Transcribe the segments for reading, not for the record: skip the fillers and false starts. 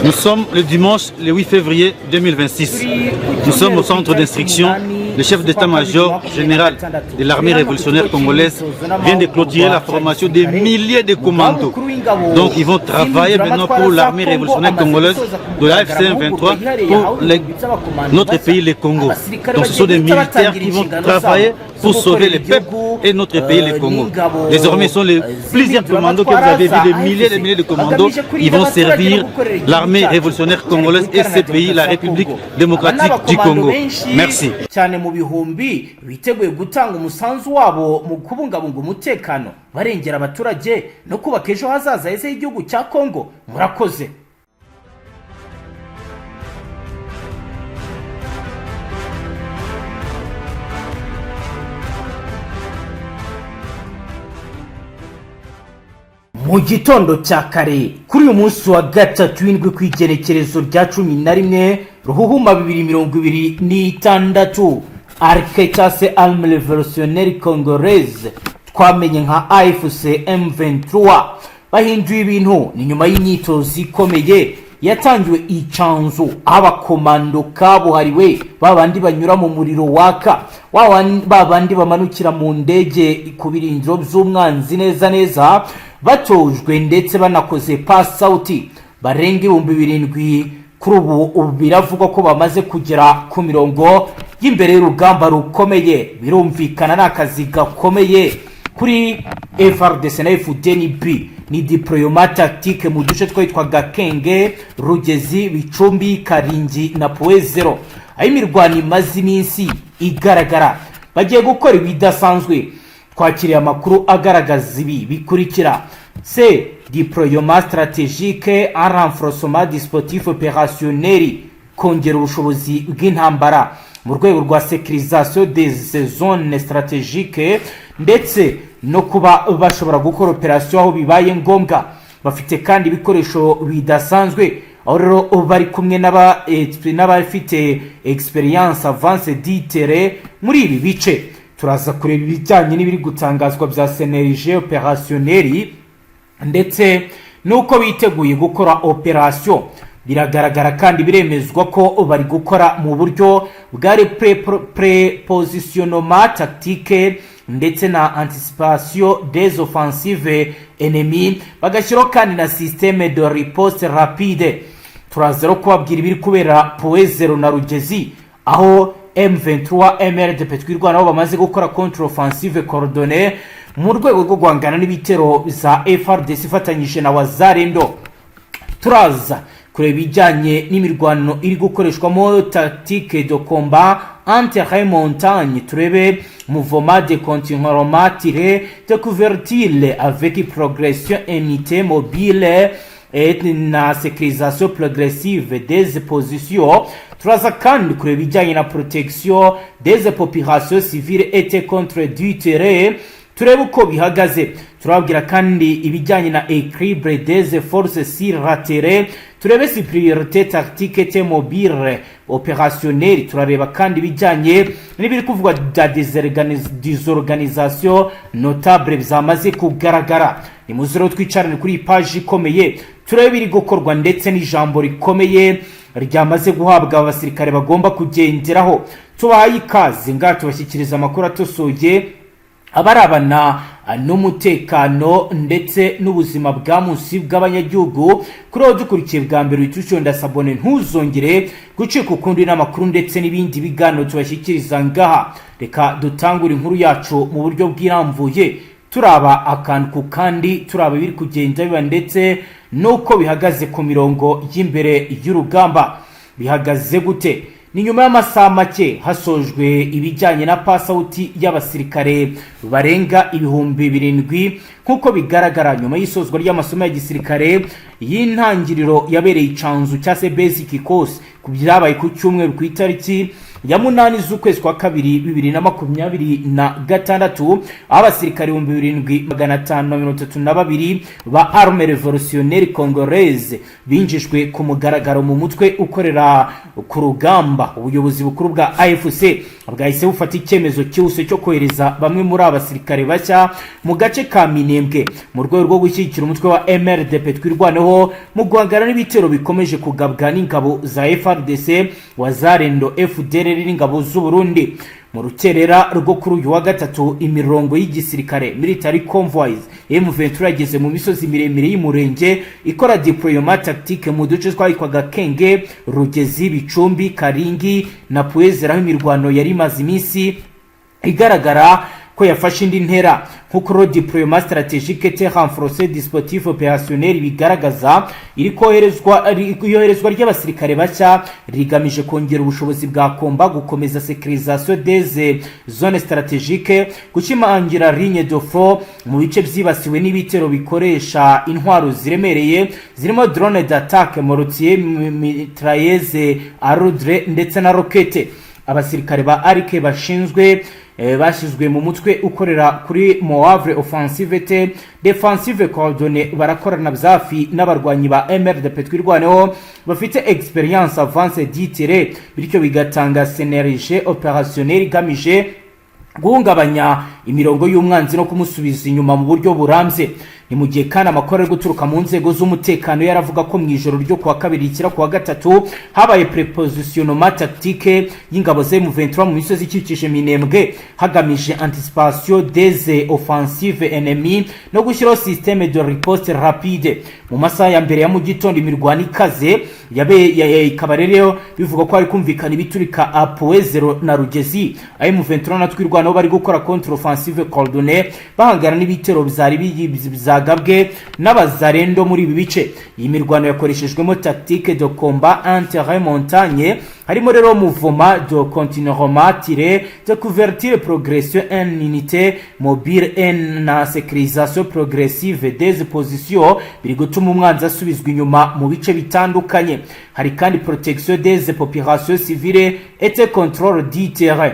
Nous sommes le dimanche le 8 février 2026. Nous sommes au centre d'instruction. Le chef d'état-major général de l'armée révolutionnaire congolaise vient de clôturer la formation des milliers de commandos. Donc ils vont travailler maintenant pour l'armée révolutionnaire congolaise de l'AFC M23 pour notre pays, le Congo. Donc ce sont des militaires qui vont travailler pour sauver les peuples et notre pays, le Congo. Désormais, ce sont les plusieurs commandos que vous avez vu, des milliers et des milliers de commandos. Ils vont servir l'armée révolutionnaire congolaise et ce pays, la République démocratique du Congo. Merci. Cyane mu bihumbi biteguye gutanga umusanzu wabo mu kubungabunga umutekano, barengera abaturage no kubaka ejo hazaza heza h'igihugu cya Kongo. Murakoze. Mu gitondo cya kare kuri uyu munsi wa gatatu w'indwi, ku igenekerezo rya 11 Ruhuhuma 2026, ARC cyangwa se Armée Révolutionnaire Congolaise twamenye nka AFC M23 bahinduye ibintu. Ni nyuma y'imyitozo ikomeye yatangiwe icanzu, aho abakomando kabuhariwe, ba bandi banyura mu muriro waka, ba bandi bamanukira mu ndege ku birindiro by'umwanzi neza neza, batojwe ndetse banakoze pass out, barenga 7000. Kuri ubu biravugwa ko bamaze kugera ku mirongo y'imbere y'urugamba rukomeye. Birumvikana ni akazi gakomeye kuri FARDC na FDNB. Ni déploiement tactique mu duce twitwaga Kenge, Rugezi, Bicumbi, Karingi na Point Zéro, aho imirwano imaze iminsi igaragara. Bagiye gukora ibidasanzwe. Twakiriye amakuru agaragaza ibi bikurikira: c déploiement stratégique en renforcement dispositif opérationnel, kongera ubushobozi bw'intambara mu rwego rwa sécurisation des zones stratégiques, ndetse no kuba bashobora gukora opération aho bibaye ngombwa. Bafite kandi ibikoresho bidasanzwe, aho rero bari kumwe n'abafite expérience avancée du terrain muri ibi bice. Turaza kureba ibijyanye n'ibiri gutangazwa bya synergie opérationnelle ndetse n'uko biteguye gukora opération. Biragaragara kandi biremezwa ko bari gukora mu buryo bwa prépositionnement tactique ndetse na anticipation des offensives ennemies, bagashyiraho kandi na système de riposte rapide. Turaza rero kubabwira ibiri kubera Point Zéro na Rugezi, aho M23 MRDP Twirwanaho bamaze gukora contre offensive coordonnée mu rwego rwo guhangana n'ibitero za FARDC ifatanyije na Wazalendo. Turaza kureba ibijyanye n'imirwano iri gukoreshwamo tactique de combat entre montagne, turebe mouvement de continuellement tiré de couverture avec progression unité mobile et na sécurisation progressive des positions. Turaza kandi kureba ibijyanye na protection des populations civiles et contre du terrain, turebe uko bihagaze. Turababwira kandi ibijyanye na équilibre des forces sur la terrain, turebe supériorité tactique et mobile opérationnelle. Turareba kandi ibijyanye n'ibiri kuvugwa bya désorganisation notable byamaze kugaragara. Ni muze rero twicarane kuri iyi paji ikomeye, turebe ibiri gukorwa ndetse n'ijambo rikomeye ryamaze guhabwa abasirikare bagomba kugenderaho. Tubahaye ikaze ngaha, tubashyikiriza amakuru atosoye abarabana n'umutekano ndetse n'ubuzima bwa munsi bw'abanyagihugu. Kuri uwo dukurikiye bwa mbere, uhita uconda s'abonner, ntuzongere gucika ukundi n'amakuru ndetse n'ibindi biganiro tubashyikiriza ngaha. Reka dutangure inkuru yacu mu buryo bwirambuye, turaba akantu ku kandi, turaba ibiri kugenda biba ndetse n'uko bihagaze ku mirongo y'imbere y'urugamba. Bihagaze gute? Ni nyuma y'amasaha make hasojwe ibijyanye na pass out y'abasirikare barenga 7000. Nk'uko bigaragara, nyuma y'isozwa ry'amasomo ya gisirikare y'intangiriro yabereye icanzu cya se basic course, ku byabaye ku cyumweru ku itariki ya 8 z'ukwezi kwa kabiri 2026, aho abasirikare 7532 ba Armée Révolutionnaire Congolaise binjijwe ku mugaragaro mu mutwe ukorera ku rugamba. Ubuyobozi bukuru bwa AFC Bwahise bufata icyemezo cyihuse cyo kohereza bamwe muri aba basirikare bashya mu gace ka Minembwe mu rwego rwo gushyigikira umutwe wa MRDP Twirwaneho mu guhangana n'ibitero bikomeje kugabwa n'ingabo za FARDC, Wazalendo, FDLR n'ingabo z'u Burundi. Mu rukerera rwo kuri uyu wa gatatu, imirongo y'igisirikare, military convoys, M23 yageze mu misozi miremire y'Umurenge, ikora déploiement tactique mu duce twahitwaga Kenge, Rugezi, Bicumbi, Karingi na Puezera, aho imirwano yari imaze iminsi igaragara ko yafashe indi ntera. Nk'uko le déploiement stratégique et renforcé dispositif opérationnel bigaragaza, iri koherezwa, iyoherezwa ry'abasirikare bashya rigamije kongera ubushobozi bwa combat, gukomeza sécurisation des zones stratégiques, gushimangira ligne de front mu bice byibasiwe n'ibitero bikoresha intwaro ziremereye zirimo drone d'attaque, mortier, mitrailleuse à lourdeur ndetse na roquette. Abasirikare ba ARC bashinzwe bashyizwe mu mutwe ukorera kuri manœuvre offensive et défensive coordonnée, barakorana byafi n'abarwanyi ba MRDP Twirwaneho bafite expérience avancée du terrain, bityo bigatanga synergie opérationnelle igamije guhungabanya imirongo y'umwanzi no kumusubiza inyuma mu buryo burambye. Ni mu gihe kandi amakuru ari guturuka mu nzego z'umutekano yaravuga ko mu ijoro ryo kuwa kabiri rikira kuwa gatatu habaye prépositionnement tactique y'ingabo za M23 mu misozi ikikije Minembwe, hagamije anticipation des offensives ennemies no gushyiraho système de riposte rapide. Mu masaha ya mbere ya mu gitondo, imirwano ikaze yabe ikaba rero bivuga ko hari kumvikana ibiturika a Point Zéro na Rugezi, aho M23 na Twirwaneho bari gukora contre offensive coordonnée, bahangana n'ibitero byari byagabwe n'abazarendo muri ibi bice. Iyi mirwano yakoreshejwemo tactique de combat entre montagne, harimo rero mouvement de contournement, tir de couverture, progression en unité mobile et na sécurisation progressive des positions, biri gutuma umwanzi asubizwa inyuma mu bice bitandukanye. Hari kandi protection des populations civiles et contrôle du terrain,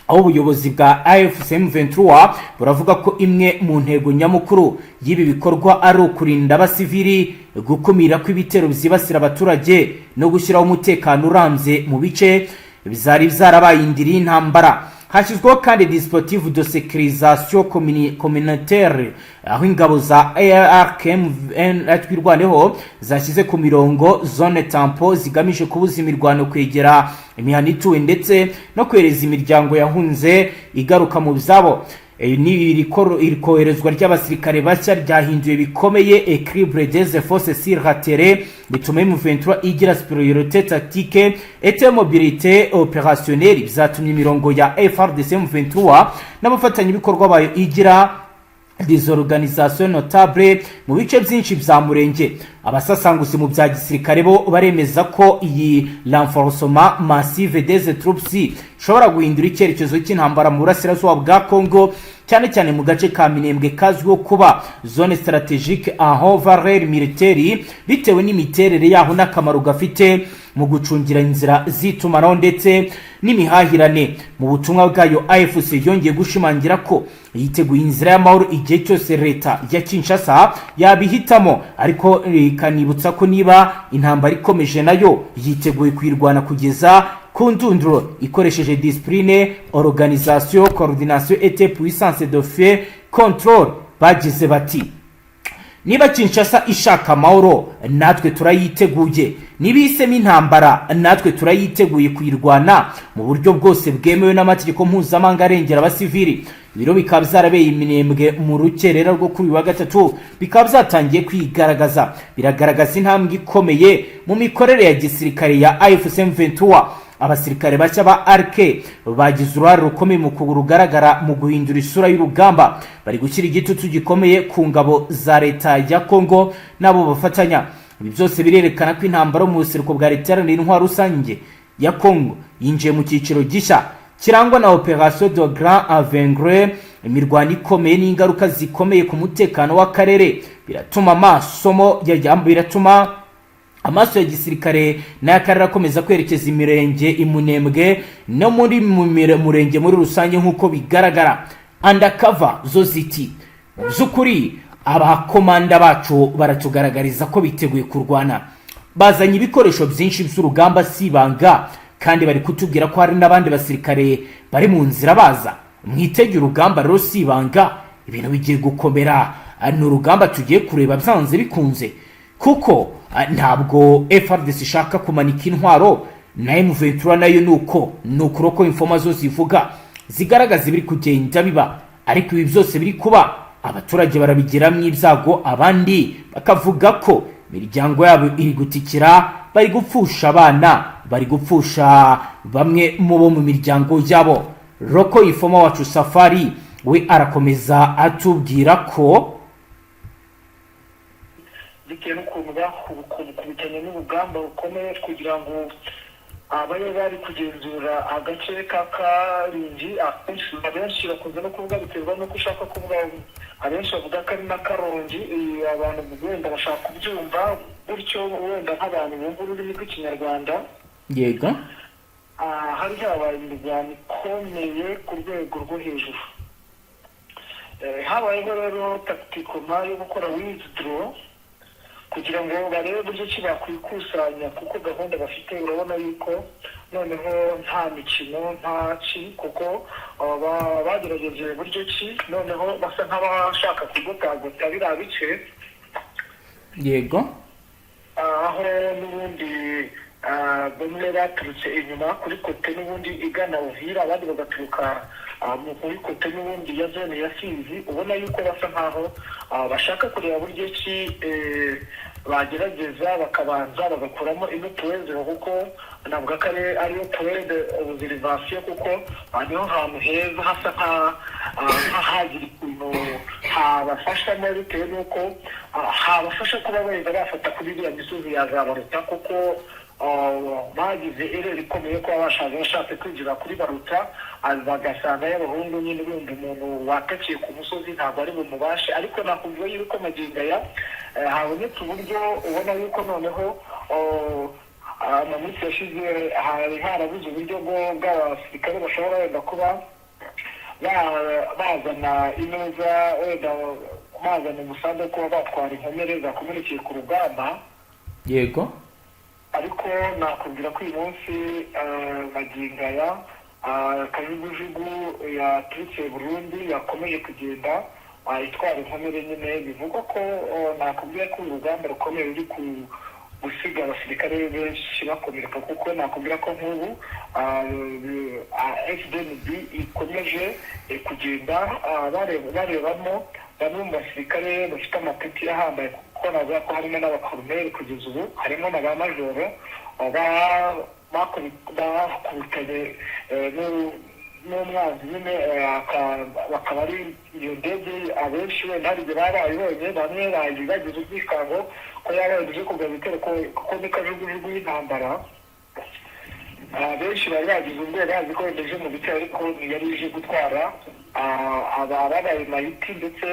aho ubuyobozi bwa AFC M23 buravuga ko imwe mu ntego nyamukuru y'ibi bikorwa ari ukurinda abasivili, gukumira ko ibitero byibasira abaturage no gushyiraho umutekano urambye mu bice byari byarabaye indiri y'intambara. Hashyizweho kandi dispositif de sécurisation communautaire, aho ingabo za ARKM Twirwaneho zashyize ku mirongo zone tampon zigamije kubuza imirwano kwegera imihana ituwe ndetse no kohereza imiryango yahunze igaruka mu byabo. Ni iri koherezwa ry'abasirikare bashya ryahinduye bikomeye équilibre des forces sur le terrain, bituma M23 igira supériorité tactique et mobilité opérationnelle. Bizatumye imirongo ya FARDC, M23 n'abafatanyabikorwa bayo igira désorganisation notable mu bice byinshi bya Murenge. Abasasanguzi mu bya gisirikare bo baremeza ko iyi renforcement massive des troupes ishobora guhindura icyerekezo cy'intambara mu burasirazuba bwa Congo, cyane cyane mu gace ka Minembwe kazwiho kuba zone stratégique à haute valeur militaire, bitewe n'imiterere yaho n'akamaro gafite mu gucungira inzira z'itumanaho ndetse n'imihahirane. Mu butumwa bwayo, AFC yongeye gushimangira ko yiteguye inzira y'amahoro igihe cyose leta ya Kinshasa yabihitamo, ariko ikanibutsa ko niba intambara ikomeje nayo yiteguye kuyirwana kugeza ku ndunduro, ikoresheje discipline, organisation, coordination et puissance de feu contrôle. Bagize bati: "Niba Kinshasa ishaka amahoro, natwe turayiteguye. Niba ihisemo intambara, natwe turayiteguye kuyirwana mu buryo bwose bwemewe n'amategeko mpuzamahanga arengera abasivili." Ibiro bikaba byarabeye Iminembwe mu rukerera rwo kuri uyu wa gatatu bikaba byatangiye kwigaragaza, biragaragaza intambwe ikomeye mu mikorere ya gisirikare ya AFC M23. Abasirikare bashya ba ARC bagize uruhare rukomeye mu rugaragara mu guhindura isura y'urugamba, bari gushyira igitutu gikomeye ku ngabo za leta ya Congo n'abo bafatanya. Ibi byose birerekana ko intambara yo mu buseruko bwa leta iharanira intwaro rusange ya Congo yinjiye mu cyiciro gishya kirangwa na opération de grande envergure, imirwano ikomeye n'ingaruka zikomeye ku mutekano w'akarere. Biratuma amaso ya gisirikare n'ay'akarere akomeza kwerekeza imirenge imunembwe no muri murenge muri rusange. Nk'uko bigaragara, undercover zo ziti: "Mu by'ukuri abakomanda bacu baratugaragariza ko biteguye kurwana, bazanye ibikoresho byinshi by'urugamba. Si ibanga Kandi bari kutubwira ko hari n'abandi basirikare bari mu nzira baza. Mwitege urugamba rero, si ibanga, ibintu bigiye gukomera. Ni urugamba tugiye kureba byanze bikunze, kuko ntabwo FARDC ishaka kumanika intwaro, na M23 nayo nuko ni uko informa zo zivuga, zigaragaza ibiri kugenda biba. Ariko ibi byose biri kuba, abaturage barabigiramo ibyago, abandi bakavuga ko imiryango yabo iri gutikira, bari gupfusha abana, bari gupfusha bamwe mu bo mu miryango yabo. Local informer wacu Safari we arakomeza atubwira ko Bitewe n'ukuntu bakubitanye n'urugamba rukomeye kugira ngo ababe bari kugenzura agace ka Karingi, abenshi bakunze no kuvuga, biterwa n'uko ushaka kuvuga, abenshi bavuga ko ari na Karongi. Abantu wenda bashaka kubyumva gutyo, wenda nk'abantu bumva ururimi rw'Ikinyarwanda. Hari habaye imirwano ikomeye ku rwego rwo hejuru. Habayeho rero tactiquement yo gukora withdraw kugira ngo barebe uburyo ki bakwikusanya, kuko gahunda bafite urabona yuko noneho nta mikino, nta ki, kuko bagerageje uburyo ki noneho basa nk'abashaka kugotagota biriya bice, aho n'ubundi bamwe baturutse inyuma kuri côté n'ubundi igana Uvira, abandi bagaturuka muri côté n'ubundi ya zone ya Fizi. Ubona yuko basa nkaho bashaka kureba buryo ki bagerageza bakabanza bagakuramo ino puwezero, kuko navuga ko ariyo point d'observation, kuko niho hantu heza hasa nk'ahagira ikintu habafashamo, bitewe n'uko habafasha kuba wenda bafata kuri iriya misozi ya za Baruta, kuko bagize erreur ikomeye kuba bashaje bashatse kwinjira kuri Baruta, bagasanga y'abahungu nyine. Bumva umuntu watakiye ku musozi ntabwo ari bumubashe. Ariko nakubwira yuko magingo aya habonetse uburyo, ubona yuko noneho mu minsi yashize hari harabuze uburyo bw'abasirikare bashobora wenda kuba bazana ineza, wenda bazana umusanzu wo kuba batwara inkomere zakomerekeye ku rugamba. Ariko nakubwira ko uyu munsi, magingo aya, kajugujugu yaturutse Burundi yakomeje kugenda itwara inkomere nyine. Bivugwa ko nakubwira ko urugamba rukomeye ruri gusiga abasirikare benshi bakomereka, kuko nakubwira ko nk'ubu FDNB ikomeje kugenda barebamo bamwe mu basirikare bafite amapeti ahambaye, kuko navuga ko harimo n'abakoloneli kugeza ubu, harimo na ba majoro bakubitanye n'umwanzi nyine, bakaba ari iyo ndege. Abenshi wenda hari igihe baba bayibonye, bamwe bagize ubwikango ko yaba yaje kugaba ibitero, kuko ni kajugujugu y'intambara. Benshi bari bagize ubwoba bazi ko wenda ije mu bitero, ariko ntiyari ije gutwara ababaye mayiti ndetse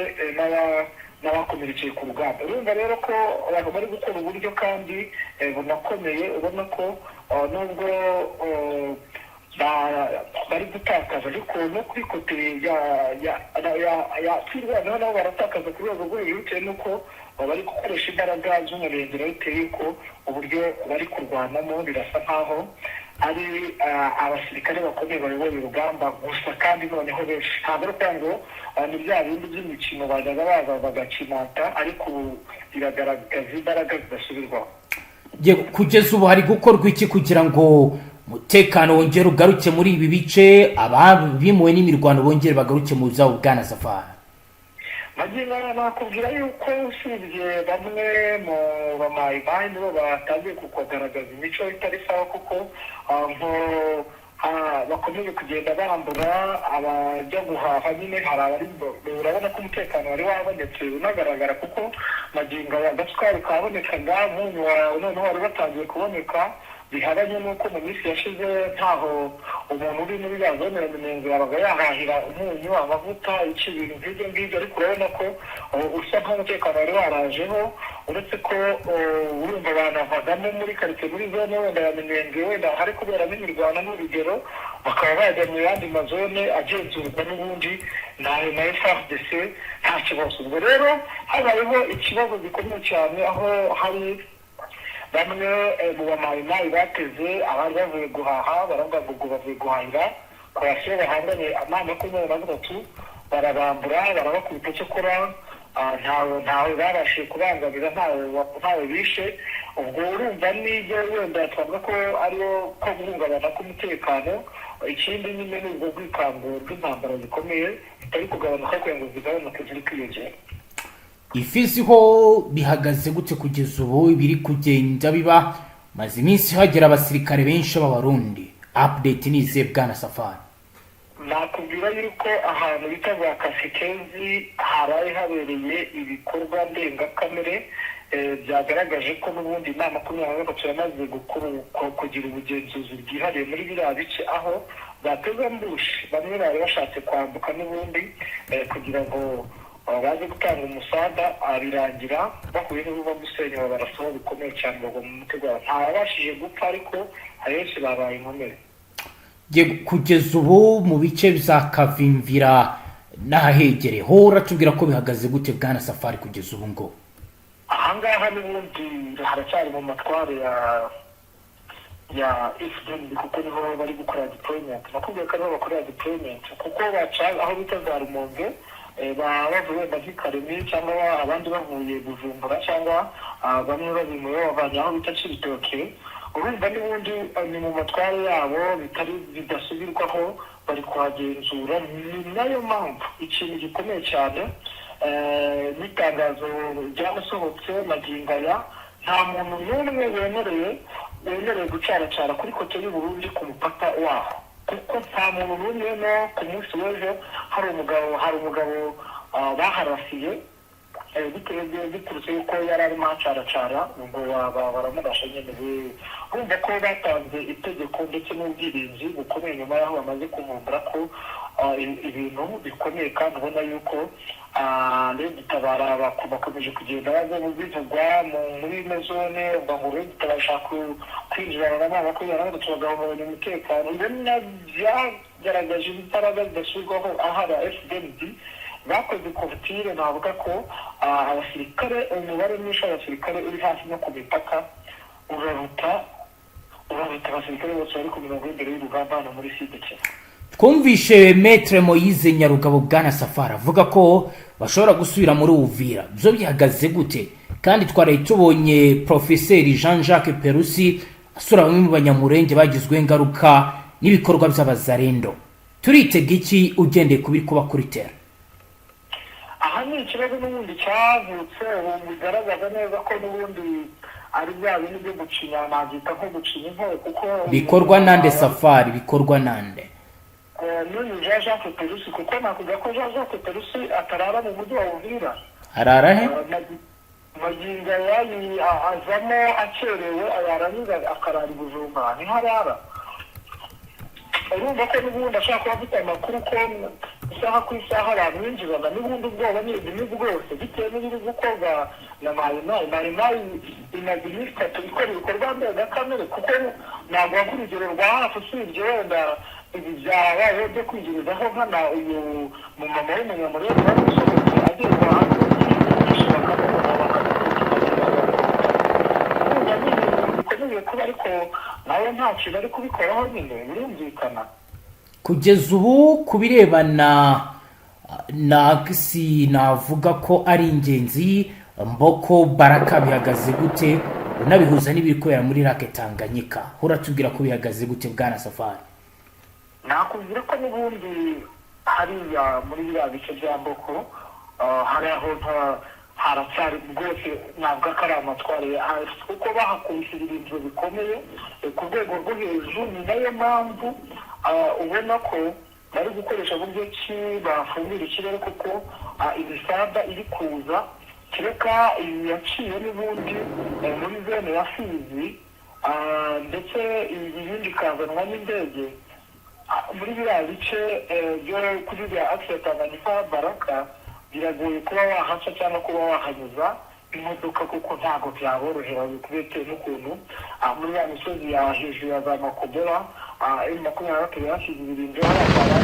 n'abakomerekeye ku rugamba. Urumva rero ko abantu bari gukora uburyo kandi bunakomeye. Ubona ko nubwo bari gutakaza, ariko no kuri côté ya Twirwaneho nabo baratakaza ku rwego rwo hejuru, bitewe n'uko bari gukoresha imbaraga z'umurengera, bitewe y'uko uburyo bari kurwanamo birasa nkaho ari abasirikare bakomeye bayoboye urugamba gusa, kandi noneho benshi. Ntabwo ari ukuvuga ngo ni bya bindi by'imikino bajyaga baza bagakinata, ariko ubu biragaragaza imbaraga zidasubirwaho. Kugeza ubu hari gukorwa iki kugira ngo umutekano wongere ugaruke muri ibi bice, ababimuwe n'imirwano bongere bagaruke mu byabo, bwana Safari? Magingo aya nakubwira yuko usibye bamwe mu bamayimayi nibo batangiye kugaragaza imico itari sawa, kuko nko bakomeje kugenda bambura abajya guhaha nyine. Hari abari, urabona ko umutekano wari wabonetse unagaragara, kuko magingo aya agasukari kabonekaga, umunyu wawe noneho wari watangiye kuboneka, bihabanye n'uko mu minsi yashize ntaho umuntu uri muri ya zone ya Minembwe yabaga yahahira umunyu, amavuta, iki, ibintu nk'ibyo ngibyo. Ariko urabona ko usa nk'umutekano wari warajeho, uretse ko urumva banavagamo muri karitsiye, muri zone wenda ya Minembwe wenda hari kuberamo imirwano n'urugero, bakaba bajya mu yandi mazone agenzurwa n'ubundi na FARDC, nta kibazo. Ubwo rero habayeho ikibazo gikomeye cyane aho hari Bamwe mu bamayimayi bateze abari bavuye guhaha, baravuga ngo ubwo bavuye guhahira korasiyo bahanganye amana 23, barabambura, barabakubita. Cyokora ntawe babashije kubangamira, ntawe bishe. Ubwo urumva n'ibyo wenda twavuga ko ariyo ko guhungabana k'umutekano. Ikindi nyine ni ubwo bwikango bw'intambara zikomeye zitari kugabanuka, kugira ngo zigabanuke ziri kwiyongera. Ifizi ho bihagaze gute kugeza ubu? Ibiri kugenda biba, maze iminsi hagera abasirikare benshi b'Abarundi. Update ni izihe, bwana Safari? Nakubwira yuko ahantu bita za Kasikezi haraye habereye ibikorwa ndengakamere, byagaragaje ko n'ubundi inama 23 yamaze kugira ubugenzuzi bwihariye muri biriya bice, aho bateze ambush bamwe bari bashatse kwambuka n'ubundi kugira ngo baze gutanga umusada, birangira bahuye n'uruva gusenya, babarasaho bikomeye cyane, bagwa mu mutego. Ntawabashije gupfa, ariko abenshi babaye inkomere. Kugeza ubu mu bice bya Kavimvira n'ahahegereye ho uratubwira ko bihagaze gute, bwana Safari, kugeza ubu ngo? Ahangaha n'ubundi haracyari mu matware ya FDNB, kuko niho bari gukora deployment. Nakubwiye ko ariho bakorera deployment, kuko baca aho bita za Rumonge, baba bavuye wenda nk'i cyangwa abandi bavuye Bujumbura, cyangwa bamwe babimuye babavanye aho bita Cibitoke. Urumva n'ubundi ni mu matware yabo, bitari bidasubirwaho, bari kuhagenzura. Ni nayo mpamvu ikintu gikomeye cyane n'itangazo ryarasohotse magingo aya: nta muntu n'umwe wemerewe gucaracara kuri côté y'Uburundi ku mupaka waho, kuko nta muntu n'umwe. No ku munsi w'ejo hari umugabo baharasiye, bitewe biturutse yuko yari arimo acaracara, ngo baramurasha nyine. Urumva ko batanze itegeko ndetse n'ubwirinzi bukomeye nyuma y'aho bamaze kuvumbura ko ibintu bikomeye, kandi ubona yuko Red Tabara bakomeje kugenda baza bivugwa muri ino zone, uvuga ngo Red Tabara ishaka kwinjirana na 23, bagahungabanya umutekano. Ibyo byagaragaje imbaraga zidasubirwaho ahari FDNB bakoze couverture. Navuga ko abasirikare, umubare mwinshi w'abasirikare uri hafi no ku mipaka uraruta abasirikare bose bari ku mirongo y'imbere y'urugamba hano muri Sud Kivu. Twumvishe Maître Moyize Nyarugabo, bwana Safari, avuga ko bashobora gusubira muri Uvira. Byo bihagaze gute? Kandi twaraye tubonye Profeseri Jean Jacques Perusi asura bamwe mu Banyamurenge bagizweho ingaruka n'ibikorwa by'Abazarendo. Turitega iki ugendeye ku biri kuba kuri terrain? Aha ni ikibazo n'ubundi cyavutse ubu, bigaragaza neza ko n'ubundi ari bya bindi byo gucinya, nabyita nko gucinya inkoro, kuko Bikorwa nande, Safari? Bikorwa nande? N'uyu Jean Jacques Perusi, kuko nakuvuga ko Jean Jacques Perusi atarara mu mujyi wa Uvira. Arara he? Magingo aya azamo akerewe, yarangiza akarara i Bujumbura, niho arara. Urumva ko n'ubundi ashobora kuba afite amakuru ko isaha ku isaha bamwinjizana. N'ubundi ubwoba ni bwose bitewe n'ibiri gukorwa na Mayimayi. Mayimayi imaze iminsi 3 ikora ibikorwa ndengakamere, kuko ntabwo waguha urugero rwa hafi usibye wenda ibi byabayeho byo kwigirizaho nkana uyu mumama w'Umunyamurenge wari usohotse agiye hanze, bakamubona bakamukurikiza. Urumva ni ibintu bikomeye kuba, ariko nawe nta kintu ari kubikoraho nyine, birumvikana. Kugeza ubu ku birebana na axe navuga ko ari ingenzi, Mboko, Baraka, bihagaze gute, unabihuza n'ibiri kubera muri Lake Tanganyika? Uratubwira ko bihagaze gute, bwana Safari? Nakubwira ko n'ubundi hariya muri biriya bice bya Mboko hari aho haracyari rwose, ntabwo ko ari amatware ya AFC, kuko bahakubise ibirindiro bikomeye ku rwego rwo hejuru. Ni nayo mpamvu ubona ko bari gukoresha buryo ki bafumbira ikirere, kuko imisada iri kuza kereka iyi yaciye n'ubundi muri zone ya Fizi, ndetse ibindi ikazanwa n'indege muri biriya bice byo kuri biriya axe ya Tanganyika, Baraka. Biragoye kuba wahaca cyangwa kuba wahanyuza imodoka, kuko ntabwo byaborohera bitewe n'ukuntu muri ya misozi ya hejuru ya za Makobola M23 yahashyize ibirindiro. Hariya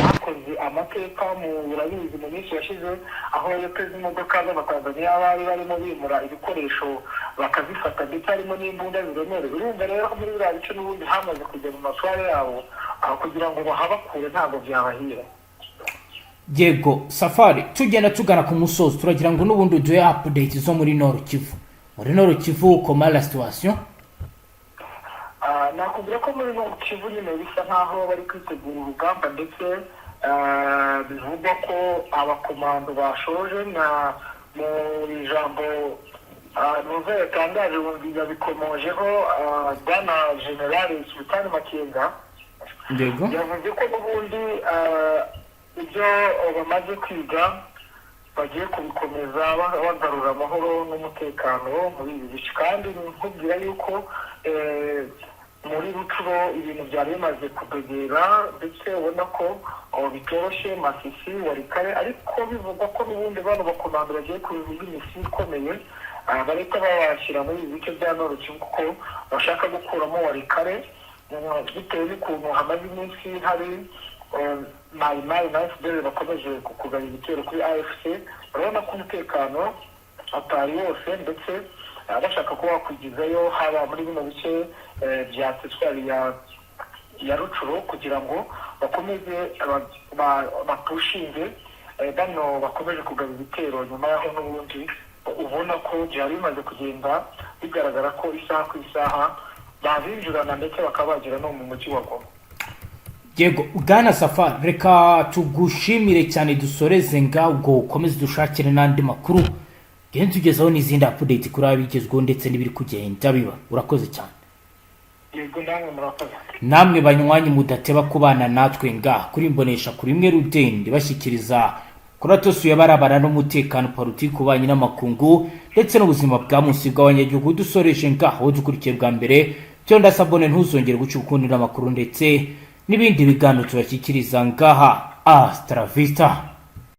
bakoze amateka mu urabizi mu minsi yashize, aho yateze imodoka z'Abatanzaniya bari barimo bimura ibikoresho. Bakazifata, ndetse harimo n'imbunda ziremereye. Urumva rero ko muri biriya bice n'ubundi hamaze kujya mu matware yabo, aho kugira ngo bahabakure ntabwo byabahira. Yego Safari, tugenda tugana ku musozi, turagira ngo n'ubundi uduhe update zo muri Nord Kivu. Muri Nord Kivu, comment la situation? Nakubwira ko muri Nord Kivu nyine bisa nkaho bari kwitegura urugamba, ndetse bivugwa ko abakomando bashoje. Na mu ijambo nuza yatangaje, yabikomojeho, bwana General Sultani Makenga. Yavuze ko n'ubundi ibyo bamaze kwiga bagiye kubikomeza, bagarura amahoro n'umutekano muri ibi bice. Kandi nkubwira yuko muri Rutshuru ibintu byari bimaze kudogera, ndetse ubona ko bitoroshye, Masisi, Walikale. Ariko bivugwa ko n'ubundi bano bakomando bagiye ku mission ikomeye, barahita babashyira muri ibi bice bya Nord Kivu, kuko bashaka gukuramo Walikale, bitewe n'ukuntu hamaze iminsi hari Mayi Mayi na FDLR bakomeje kugaba ibitero kuri AFC. Urabona ko umutekano atari wose, ndetse bashaka kuba bakwigizayo haba muri bino bice bya teritwari ya Rutshuru, kugira ngo bakomeze bapushinge bano bakomeje kugaba ibitero, nyuma y'aho n'ubundi ubona ko byari bimaze kugenda bigaragara ko isaha ku isaha babinjirana, ndetse bakaba bagera no mu mujyi wa Goma. Yego bwana Safari, reka tugushimire cyane, dusoreze ngabwo. Ukomeze dushakire n'andi makuru, genda tugezaho n'izindi update kuri abigezweho ndetse n'ibiri kugenda biba. Urakoze cyane. Yego, namwe murakoze. Namwe banywanyi mudateba kubana natwe ngaha kuri imbonesha kuri imwe rudende, bashyikiriza kuri atosuye barabara n'umutekano, politiki, ububanyi n'amakungu ndetse n'ubuzima bwa munsi bw'abanyagihugu. Dusoreje ngaho. Dukurikiye bwa mbere, cyo ndasabone, ntuzongere guca ukundira amakuru ndetse n'ibindi biganiro tubashyikiriza ngaha. Hasta la vista.